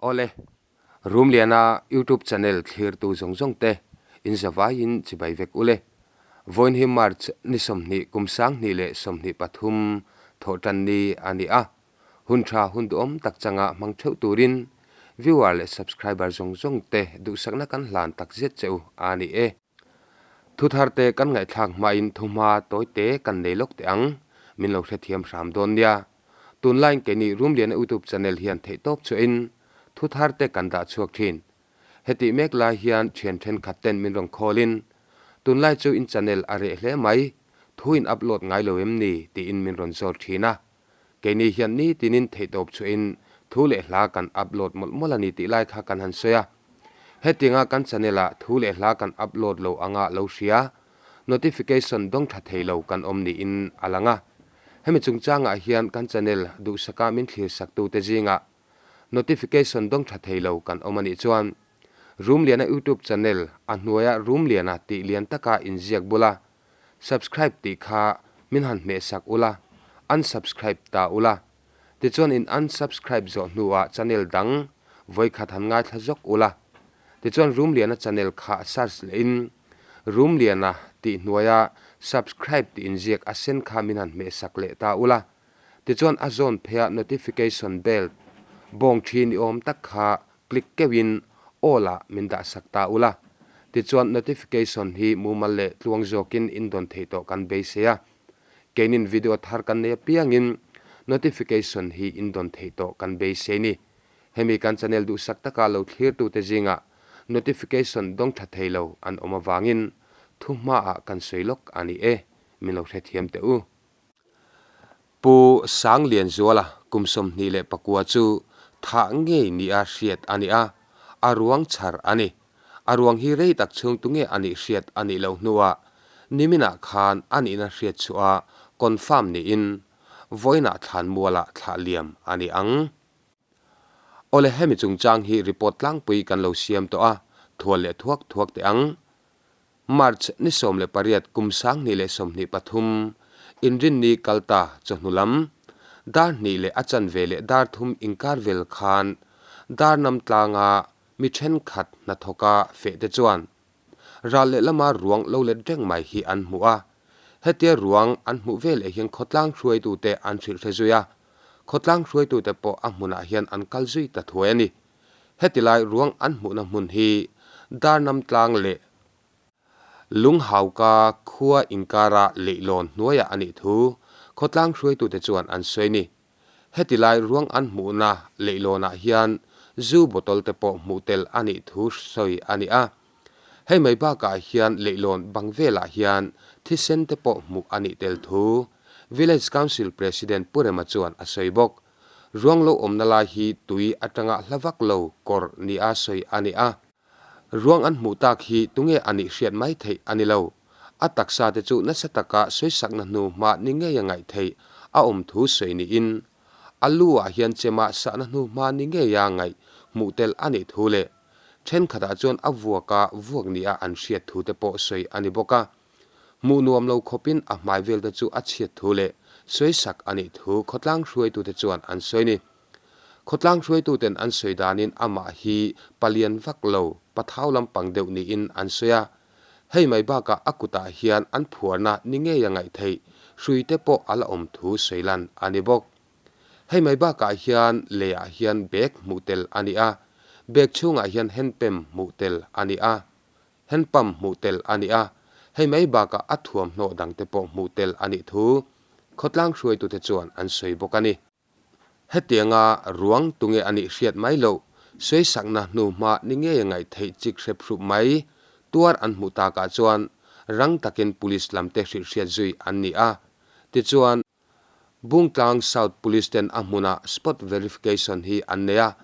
Awle, Rumliana YouTube channel thlirtu zawng zawng te in zavaiin chibai vek ule. Vawiin hi March ni 20 kum 2023 thawhtan ni a ni a, hun tha hun duhawm tak changa hmang theuh turin viewer leh subscriber zawng zawng te duhsakna kan hlan takzet che u a ni e. Thu thar te kan ngaihthlak hmain thuhma tawi te kan nei lawk teh ang, min lo hrethiam hram dawn nia. Tunlaiin keini Rumliana YouTube channel hian theihtawp chhuahin thu thar te kan dah chhuak thin. Hetih mek lai hian thian thenkhat ten min rawn call in, Tunlai chu in channel a reh hle mai, thu in upload ngai lo em ni? tiin min rawn zawt thin a. Keini hian nitinin theihtawp chhuahin thu leh hla kan upload mawlh mawlh a ni tih lai kha kan han sawi a. Hetianga kan channel ah thu leh hla kan upload lo anga lo hria, notification dawng tha thei lo kan awm niin a lang a. Hemi chungchangah hian kan channel duhsaka min thlir saktute zingah notification dawng tha thei lo kan awm a nih chuan Rumliana YouTube channel a hnuaia Rumliana tih lian taka inziak bula subscribe tih kha min han hmeh sak ula, unsubscribe ta ula. Tichuan in unsubscribe zawh hnuah channel dang vawikhat han ngaithla zawk ula. Tichuan Rumliana channel kha search lehin Rumliana tih hnuaia subscribe tih inziak a sen kha min han hmeh sak leh ta ula. Tichuan a zawn pheia notification bell bawng thi ni awm tak kha click keuhin all ah min dah sak ta ula. Tichuan notification hi mumal leh tluang zawkin in dawn theih tawh kan beisei a. Keinin video thar kan nei apiangin notification hi in dawn theih tawh kan beisei ni. Hemi kan channel duhsak taka lo thlirtute zingah notification dawng tha thei lo an awm avangin thuhmaah kan sawi lawk a ni e, min lo hrethiam teh u. Pu Sanglianzuala kum 29 chu thah ngei nia hriat a ni a, a ruang chhar a ni. A ruang hi rei tak chhung tu nge a nih hriat a nih loh hnuah niminah khan a nihna hriat chhuah confirm niin vawiinah thlanmualah thlah liam a ni ang. Awle hemi chungchang hi report tlangpui kan lo siam tawh a, thual leh thuak thuak teh ang. March ni 18 kum 2023 Inrinni kalta chawhnu lam dar hnih leh a chanve leh dar thum inkar vel khan dar nam tlanga mi thenkhat hnathawka feh te chuan ral lehlama ruang lo let reng mai hi an hmu a. Hetia ruang an hmuh veleh hian khawtlang hruaitute an hrilh hre zui a, khawtlang hruaitute pawh a hmunah hian an kal zui ta thuai a ni. Heti lai ruang an hmuhna hmun hi Darnam tlang leh Lunghauka khua inkara leihlawn hnuaiah a nih thu khawtlang hruaitute chuan an sawi a ni. Heti lai ruang an hmuhna leihlawnah hian zu bottle te pawh hmuh tel a nih thu sawi a ni a. Hei mai bakah hian leihlawn bang velah hian thisen te pawh hmuh a nih tel thu Village Council President Pu Rema chuan a sawi bawk. Ruang lo awmna lai hi tui atanga hla vak lo kawr nia sawi a ni a. Ruang an hmuh tak hi tunge a nih hriat mai theih a ni lo. A taksa te chu nasa taka sawisakna hnu hma ni ngei a ngaih theih a awm thu sawi niin a lu ah hian chema sahna hnu hma ni ngeia ngaih hmuh tel a nih thu leh thenkhatah chuan a vuaka vuak nia an hriat thu te pawh sawi a ni bawk a. Hmuh nuam lo khawpin a hmai vel te chu a chhiat thu leh sawisak a nih thu khawtlang hruaitute chuan an sawi ni. Khawtlang hruaituten an sawi danin amah hi palian vak lo, pathau lampang deuh niin an sawi a. Hei mai bakah a kutah hian an phuarna ni ngei a ngaih theih, hrui te pawh a la awm thu sawi lan a ni bawk. Hei mai bakah hian leiah hian bag hmuh tel a ni a, bag chhungah hian handpump hmuh tel a ni a. Hand pump hmuh tel a ni a, hei mai bakah a thuamhnaw dangte pawh hmuh tel a nih thu khawtlang hruaitute chuan an sawi bawk a ni. Hetianga ruang tunge a nih hriat mai loh, sawisakna hnuhma ni ngei a ngaih theih chik hrep hrup mai tuar an hmuh takah chuan rang takin police lamte hrilh hriat zui an ni a, tichuan, Bungtlang South Police ten a hmunah spot verification hi an nei a,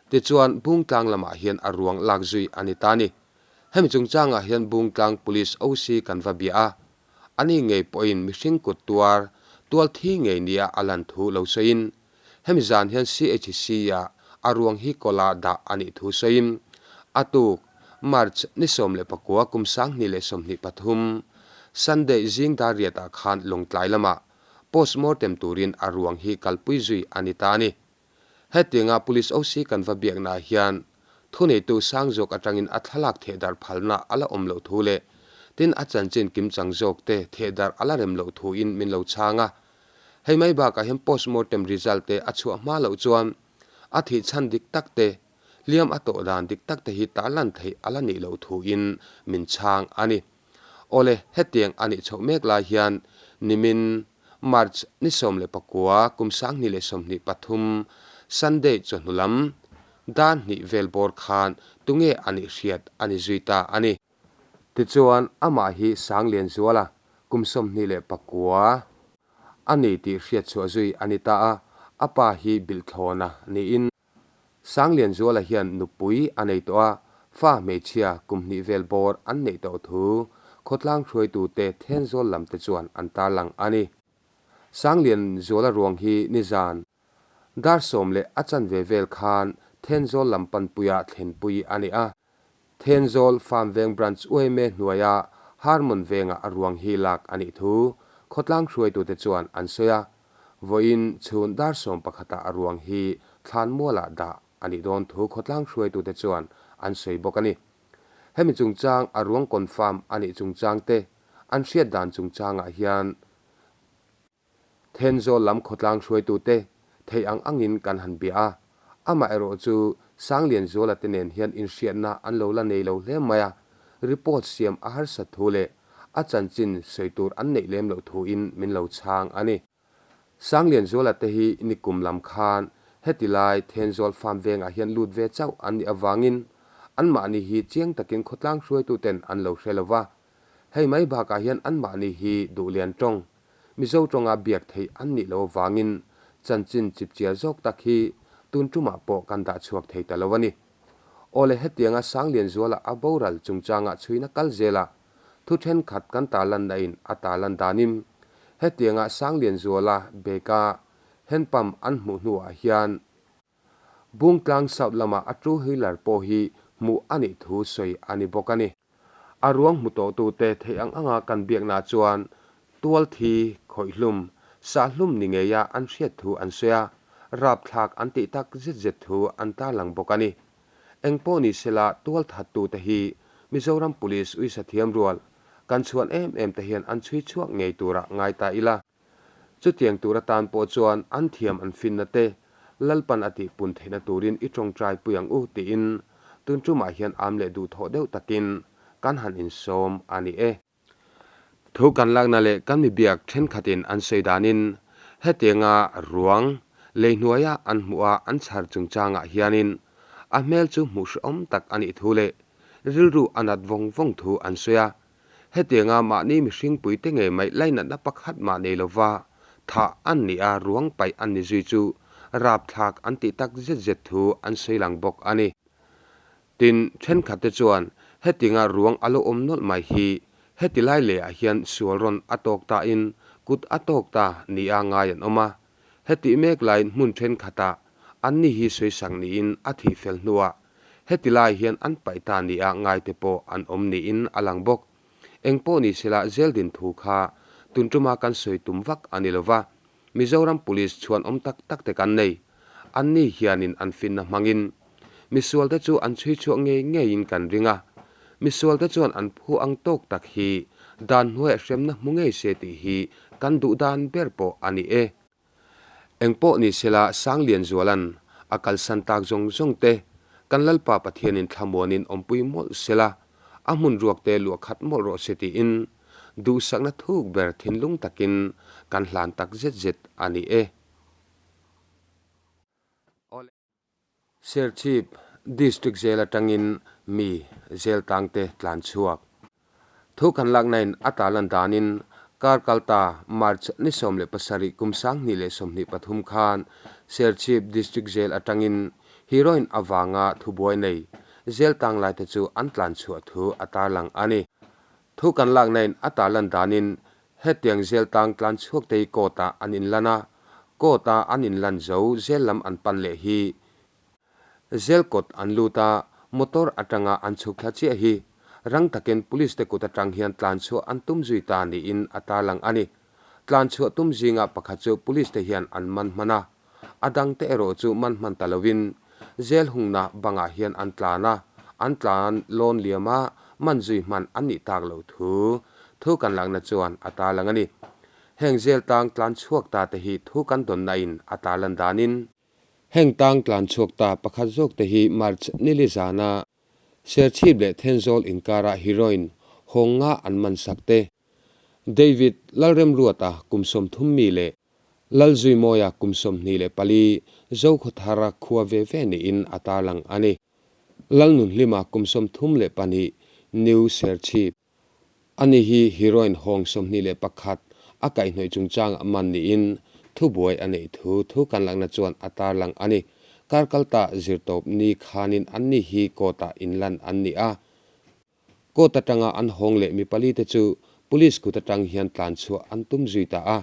tichuan Bungtlang lamah hian a ruang lak zui a ni ta a ni. Hemi chungchangah hian Bungtlang Police OC kan va bia a, ani ngei pawhin mihring kut tuar tual thi ngei nia a lan thu lo sawiin, hemi zan hian CHC-ah a ruang hi kawla dah a nih thu sawiin, a tuk, March ni 19 kum 2023, Sunday zing dar riatah khan Lawngtlai lamah Postmortem turin a ruang hi kalpui zui a ni ta a ni. Hetianga Police OC kan va biaknaah hian thuneitu sang zawk atangin a thlalak thehdarh phalna a la awm loh thu leh tin a chanchin kimchang zawk te thehdarh a la rem loh thuin min lo chhang a. Hei mai bakah hian postmortem result te a chhuah hma loh chuan a thih chhan dik tak te, hliam a tawh dan dik tak te hi tarlan theih a la nih loh thuin min chhang a ni. Awle, hetiang a nih chhoh mek lai hian nimin March ni 19 kum 2023 Sunday chawhnu lam dar hnih vel bawr khan tunge a nih hriat a ni zui ta a ni. Tichuan, amah hi Sanglianzuala kum 29 a ni tih hriat chhuah zui a ni ta a, a pa hi Bilhthlawna niin. Sanglianzuala hian nupui a nei tawh a, fa hmeichhia kum hnih vel bawr an neih tawh thu khawtlang hruaitute Thenzawl lam te chuan an tarlang a ni. Sanglianzuala ruang hi nizan dar sawm leh a chanve vel khan Thenzawl lam panpuia thlenpui a ni a. Thenzawl Farm Veng Branch UMA hnuaia Harmon Vengah a ruang hi lak a nih thu khawtlang hruaitute chuan an sawi a, vawiin chhun dar sawm pakhatah a ruang hi thlanmualah dah a nih dawn thu khawtlang hruaitute chuan an sawi bawk a ni. Hemi chungchang a ruang confirm a nih chungchang te an hriat dan chungchangah hian Thenzawl lam khawtlang hruaitute theih ang angin kan han bia a, amaherawh chu Sanglianzuala te nen hian inhriatna an lo la nei lo hle mai a, report siam a harsat thu leh a chanchin sawi tur an neih lem loh thuin min lo chhang a ni. Sanglianzuala te hi nikum lam khan heti lai Thenzawl farm vengah hian lut ve chauh an nih avangin anmahni hi chiang takin khawtlang hruaituten an lo hre lo va, hei mai bakah hian anmahni hi duhlian tawng Mizo tawnga biak theih an nih loh avangin chanchin chipchiar zawk tak hi tun tumah pawh kan dah chhuak thei ta lo a ni. Awle hetianga Sanglianzuala a boral chungchangah chhuina kal zela thu thenkhat kan tarlanna in a tarlan danin hetianga Sanglianzuala bag-a hand pump an hmuh hnuah hian Bungtlang South lama a two wheeler pawh hi hmuh a nih thu sawi a ni bawk a ni. A ruang hmu tawhtute theih ang anga kan biakna chuan tual thi, khawihhlum, sahhlum ni ngeia an hriat thu an sawi a, rapthlak an tih tak zet zet thu an tarlang bawk a ni. Eng pawh ni sela tual thattute hi Mizoram Police uisa thiam rual kan chhuan em em te hian an chhui chhuak ngei turah ngai ta ila. Chutiang tur atan pawh chuan an thiam an finna te Lalpan a tihpun theihna turin i tawngtai pui ang u tiin tun tumah hian am leh duhthawh deuh takin kan han insawm a ni e. Thu kan lakna leh kan mi biak thenkhatin an sawi danin hetianga ruang lei hnuaia an hmuha an chhar chungchangah hianin a hmel chu hmuh hrehawm tak a nih thu leh rilru a nat vawng vawng thu an sawi a. Hetianga mahni mihring puite ngei mai lainatna pakhat mah nei lova thah an nih a, ruang paih an ni zui chu rapthlak an tih tak zet zet thu an sawi lang bawk a ni. Tin, thenkhatte chuan hetianga ruang a lo awm nawlh mai hi heti lai lehah hian sual rawn a tawk tain kut a tawk ta nia ngai an awm a. Hetih mek laiin hmun thenkhatah anni hi sawisak niin a thih fel hnuah Heti lai hian an paih ta nia ngaite pawh an awm niin a lang bawk. Eng pawh ni sela zeldin thu kha tun tuma kan sawi tum vak a ni lova, Mizoram Police chhuan awm tak tak te kan nei. Anni hianin an finna hmangin misualte chu an chhui chhuah ngei ngeiin kan ring a. Misualte chuan an phu ang tawk tak hi dan hnuaiah hremna hmu ngei se tih hi kan duh dan ber pawh a ni e. Engpawh ni sela Sanglianzuala'n a kalsan tak zawng zawng te kan Lalpa Pathianin thlamuanin awmpui mawlh sela, a hmun ruak te luah khat mawlh rawh se tiin duhsakna thuk ber thinlung takin kan hlan tak zet zet a ni e. Serchhip District Jail atangin mi jail tangte tlan chhuak. Thu kan laknain a tarlan danin kar kalta March ni 17 kum 2023 khan Serchhip District Jail atangin heroin avanga thubuai nei jail tang laite chu an tlan chhuah thu a tarlang a ni. Thu kan laknain a tarlan danin Hetiang zel tang tlan chhuak te hi court ah an inlan a, court a an inlan zo zel lam an pan leh hi zel kawt an lut a, motor atanga an chhuk thla chiah hi rang takin police te kut atang hian tlan chhuah an tum zui ta niin a tarlang a ni. Tlan chhuah tum zinga pakhat chu police te hian an man hman a, A dangte erawh chu man hman ta lovin Zel hungna bangah hian an tlan a, an tlan lawn liam a, man zui hman an nih tak loh thu thu kan lakna chuan a tarlang a ni. Heng zel tang tlan chhuak ta te hi thu kan dawnna in a tarlan danin, Heng tang tlan chhuak ta pakhat zawk te hi March nili zana Serchhip leh Thenzawl inkara heroin hawng nga an man sak te, David Lalremruata kum 30 mi leh Lalzuimawia kum 24 Zokhawthara khua ve ve niin a tarlang a ni. Lalnunhlima kum 32 New Serchhip ani hi heroin hawng 21 a kaihhnawih chungchangah man niin thubuai a neih thu thu kan lakna chuan a tarlang a ni. Kar kalta zirtawp ni khanin anni hi court-ah inlan an ni a. Court atanga an hawng leh mi pali te chu police kut atang hian tlan chhuah an tum zui ta a,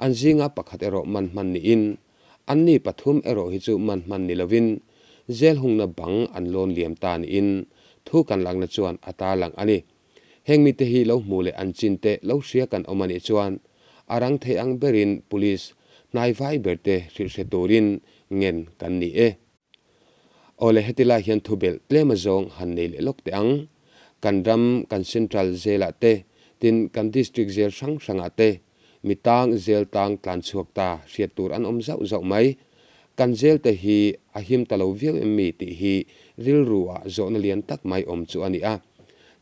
an zinga pakhat erawh man hman niin anni pathum erawh hi chu man hman ni lovin jail hungna bang an lawn liam ta niin thu kan lakna chuan a tarlang a ni. Heng mite hi lo hmu leh an chin te lo hria kan awm a nih chuan a rang thei ang berin police hnaivai ber te hrilh hre turin ngen kan ni e. Awle heti lai hian thubelh tlem a zawng han nei leh lawk teh ang. Kan ram, kan Central Jail-ah te, tin kan District Jail hrang hrangah te, mi tang jail tang tlan chhuak ta hriat tur an awm zauh zauh mai. Kan jail te hi a him ta lo viau em mi tih hi rilru ah zawhna lian tak mai awm chu a ni a.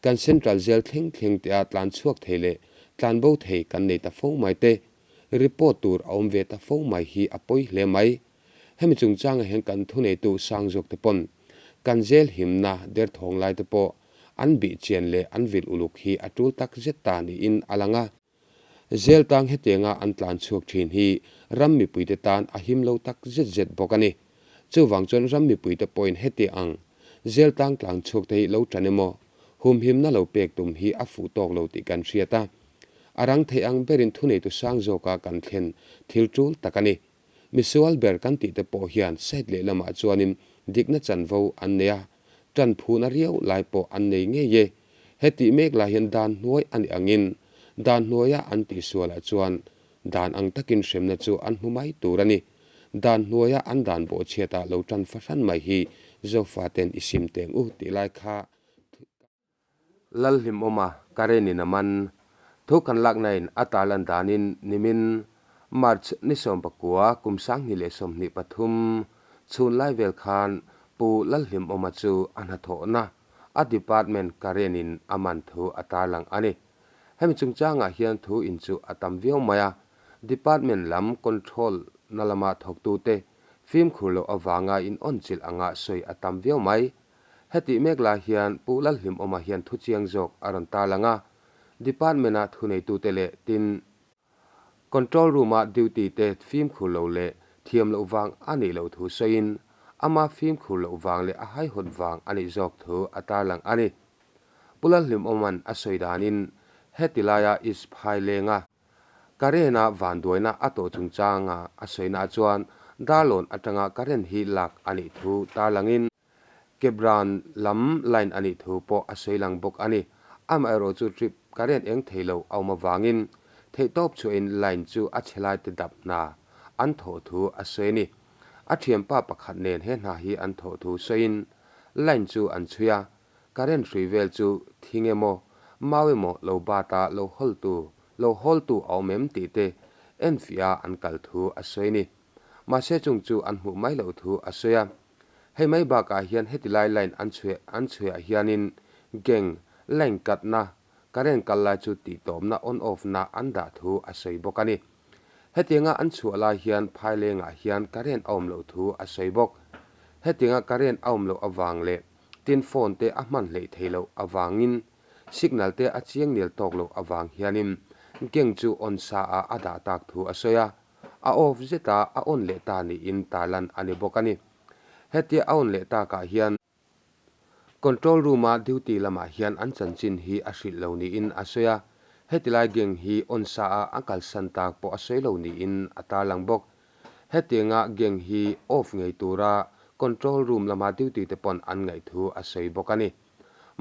Kan Central Jail thleng thleng tea tlan chhuak thei leh tlan bo thei kan nei ta fo mai te, report tur a awm ve ta fo mai hi a pawi hle mai. Hemi chungchangah hian kan thuneitu sang zawk te pawn kan zel himna derthawng lai te pawh an bih chian leh an vil uluk hi a tul tak zet ta niin a lang a. Zel tang hetianga an tlan chhuak thin hi ram mipuite tan a him lo tak zet zet bawk a ni. Chuvang chuan ram mipuite pawhin heti ang zel tang tlan chhuak te hi lo tan emaw humhimna lo pek tum hi a fuh tawk lo tih kan hriat a. A rang thei ang berin thuneitu sang zawka kan thlen thil tul tak a ni. Misual ber kan tih te pawh hian side lehlamah chuanin dikna chanvo an nei a, tan phuna riau lai pawh an nei ngei e. Hetih mek lai hian dan hnuai a nih angin dan hnuaia an tihsualah chuan dan ang takin hremna chu an hmu mai tur a ni. Dan hnuaia an dan bawhchhiatah lo tan fahran mai hi Zofaten i sim teng u tih lai kha Lalhlimawma Karen-in a man. Thu kan laknain a tarlan danin nimin March ni 19 kum 2023 chhun lai vel khan Pu Lalhlimawma chu a hnathawhna a department Karen-in a man thu a tarlang a ni. Hemi chungchangah hian thu in chu a tam viau mai a, department lam control na lama thawktute fimkhur loh avanga in awnchilh anga sawi a tam viau mai. Hetih mek lai hian Pu Lalhlimawma hian thu chiang zawk a rawn tarlang a, Department-a thuneitute leh tin Control Room-a duty te fimkhur lo leh thiam loh vang a nih loh thu sawiin, ama fimkhur loh vang leh a haihawt vang a nih zawk thu a tarlang a ni. Pu Lalhlimawma'n a sawi danin heti laia East Phailenga Karen-a vanduaina a tawh chungchanga a sawinaah chuan Darlawn atanga Karen hi lak a nih thu tarlangin, Kebran lam line a nih thu pawh a sawi lang bawk a ni. Amaherawh chu trip Karen eng thei lo a awm avangin theihtawp chhuahin line chu a chhe laite dap hna an thawh thu a sawi a ni. A thianpa pakhat nen he hna hi an thawh thu sawiin line chu an chhui a, Current hrui vel chu thing emaw, mau emaw lo bat a lo hawltu, lo hawltu a awm em tih te enfiah a an kal thu a sawi a ni. Mahse chung chu an hmuh mai loh thu a sawi a. Hei mai bakah hian heti lai line an chhuih an chhuihah hianin gang line katna current kal lai chu tihtawpna on off na an dah thu a sawi bawk a ni. Hetianga an chhuah lai hian phailengah hian current a awm loh thu a sawi bawk. Hetianga current a awm loh avang leh Tin phone te a hman hleih theih loh avangin signal te a chiang nel tawk loh avang hianin gang chu on sa ah a dah tak thu a sawi a, a off zet a a on leh ta niin tarlan a ni bawk a ni. Hetia a on leh takah hian control room a duty lamah hian an chanchin hi a hrilh lo niin a sawi a, hetilai gang hi on sa ah a kalsan tak pawh a sawi lo niin a tarlang bawk. Hetianga gang hi off ngei tura control room lama duty te pawn an ngaih thu a sawi bawk a ni.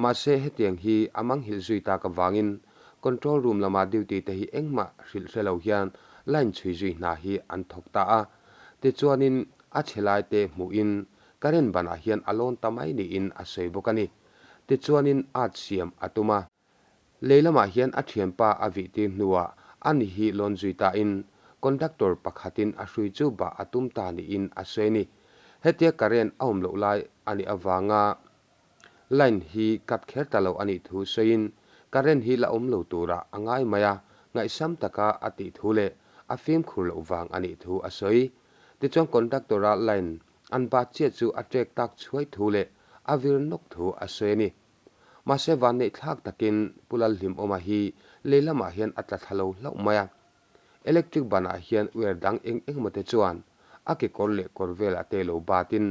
Mahse hetiang hi a manghilh zui tak avangin control room lama duty te hi engmah hrilh hre lo hian line chhui zui hna hi an thawk ta a. Tichuanin a chhe lai te hmuhin current banah hian a lawn ta mai niin a sawi bawk a ni. Tichuanin at siam a tum a. Lei lamah hian a thianpa a vih tir hnuah a ni hi lawn zui tain conductor pakhatin a hrui chu bah a tum ta niin a sawi a ni. Hetia current a awm loh lai a nih avanga line hi cut kher ta lo a nih thu sawiin current hi la awm lo turah a ngai mai a, ngaihsam taka a tih thu leh a fimkhur loh vang a nih thu a sawi. Tichuan conductor-a line an bat chiah chu a ṭek tak chhuai thu leh a vir nawk thu a sawi a ni. Mahse vanneih thlak takin Pu Lalhlimawma hi lei lamah hian a tla thla lo hlauh mai a. Electric banah hian wire dang eng eng emaw te chuan a kekawr leh kawr velah te lo batin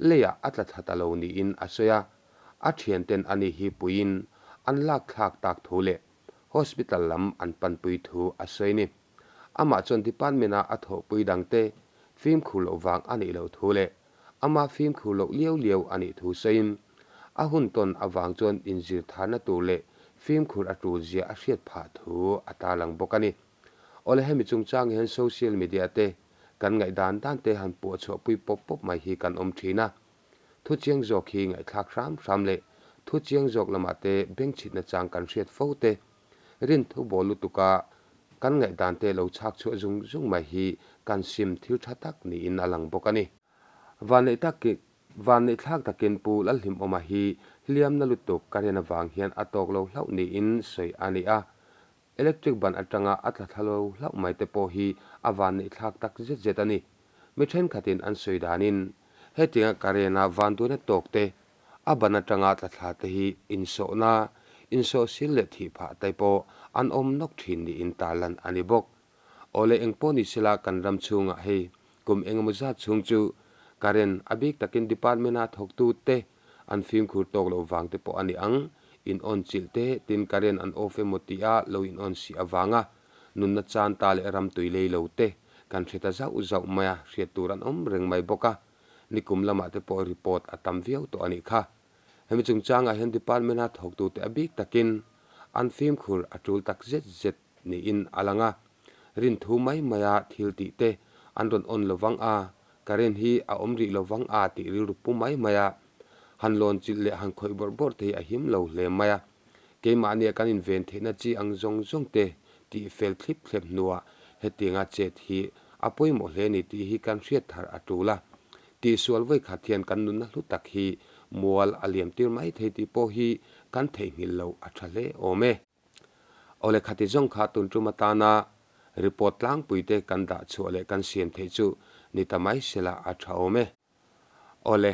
leiah a tla thla ta lo niin a sawi a. A thianten ani hi puiin an lak thlak tak thu leh hospital lam an panpui thu a sawi ni. Amah chuan department-a a thawhpui dangte fimkhur loh vang a nih loh thu leh Amah fimkhur loh liau liau a nih thu sawiin, a hun tawn avang chuan inzir tharna tur leh fimkhur a tul zia a hriat phah thu a tarlang bawk a ni. Awle hemi chungchang hian social media te kan ngaihdan dan te han puah chhuahpui pawp pawp mai hi kan awm thin a. Thu chiang zawk hi ngaihthlak hram hram leh thu chiang zawk lamah te bengchhitna chang kan hriat fo te rin thu bawl lutuka kan ngaihdan te lo chhak chhuah zung zung mai hi kan sim thil tha tak niin a lang bawk a ni. Vanneih takin Vanneih thlak takin Pu Lalhlimawma hi hliamna lutuk ka rian avang hian a tawk lo hlauh niin sawi a ni a. Electric ban atanga a tla thla lo hlauh mai te pawh hi a vanneih thlak tak zet zet a ni. Mi thenkhatin an sawi danin hetianga ka riana vanduaina tawk te A ban atanga tla thla te hi insawhna, insawhsil leh thih phah te pawh an awm nawk thin niin tarlan a ni bawk. Awle engpawh ni sela kan ram chhungah hei kum engemaw zat chhung chu current a bik takin department-a thawktu te an fimkhur tawk loh vang te pawh a ni ang, in on chilh te tin current an off emaw tia lo in on si avanga nunna chan ta leh ram tui lei lo te kan hre ta zauh zauh mai a, hriat tur an awm reng mai bawk a. Nikum lamah te pawh report a tam viau tawh a nih kha. Hemi chungchangah hian department-a thawktute a bik takin an fimkhur a tul tak zet zet niin a lang a. Rinthu mai maia thil tih te an rawn on lovang a, current hi a awm rih lovang a tih rilru pu mai mai a. Han lawn chilh leh han khawih bawrh bawrh te hi a him lo hle mai a. Keimahnia kan inven theihna chi ang zawng zawng te tih fel thlip thlep hnuah hetianga chet hi a pawimawh hle ni tih hi kan hriat thar a tul a. Tihsual vawikhat hian kan nunna hlu tak hi mual a liam tir mai thei tih pawh hi kan theihnghilh loh a tha hle awm e. Awle khati zawng kha tun tum atana report tlangpui te kan dah chhuah leh kan siam theih chu ni ta mai sela a tha awm e. Awle,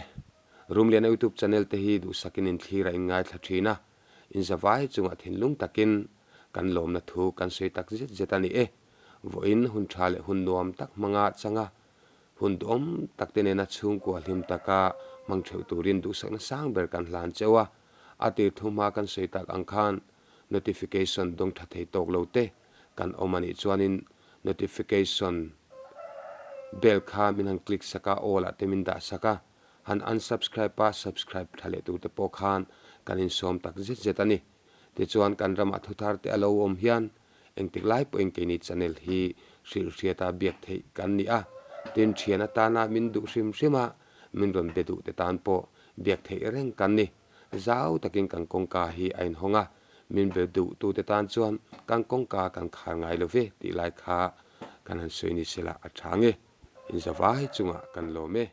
Rumliana YouTube channel te hi duhsakin in thlir a in ngaithla thin a, in zavai chungah thinlung takin kan lawmna thu kan sawi tak zet zet a ni e. Vawiin hun tha leh hun nuam tak hmanga changa hun duhawm tak te nena chhungkua hlim taka hmang theuh turin duhsakna sang ber kan hlan cheu a, a tir thu hma kan sawi tak ang khan notification dawng tha thei tawk lo te kan awm a nih chuanin notification bell kha min han click sak a, all ah te min dah sak a, han unsubscribe a subscribe tha leh tur te pawh khan kan insawm tak zet zet a ni. Tichuan kan ramah thuthar te a lo awm hian engtik lai pawhin keini channel hi hrilh hriata biak theih kan ni a, tin thian atana min duh hrim hrim a, min rawn be duh te tan pawh biak theih reng kan ni. Zau takin kan kawngka hi a inhawng a, min be duhtute tan chuan kan kawngka kan khar ngai lo ve tih lai kha kan han sawi ni sela a tha nge. Inzavai chungah kan lawm e.